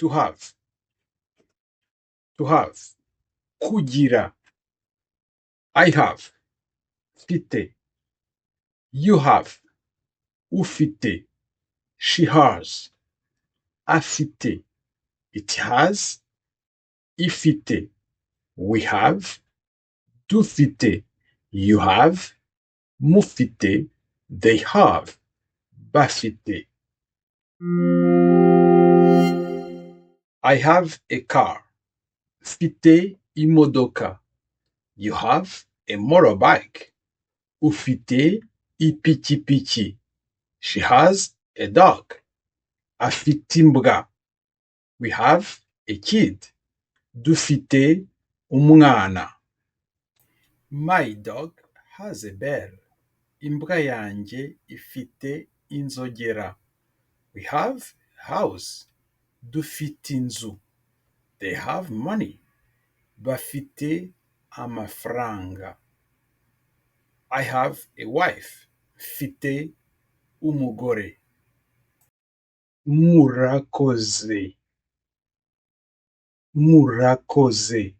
To have. To have. Kugira. I have. Mfite. You have. Ufite. She has. Afite. It has. Ifite. We have. Dufite. You have. Mufite. They have. Bafite. I have a car. Mfite imodoka. You have a motorbike. Ufite ipikipiki. She has a dog. Afite Imbwa. We have a kid. Dufite umwana. My dog has a bell. Imbwa yanjye ifite inzogera. We have a house. Dufite inzu. They have money. Bafite amafranga. I have a wife. Mfite umugore. Murakoze. Murakoze.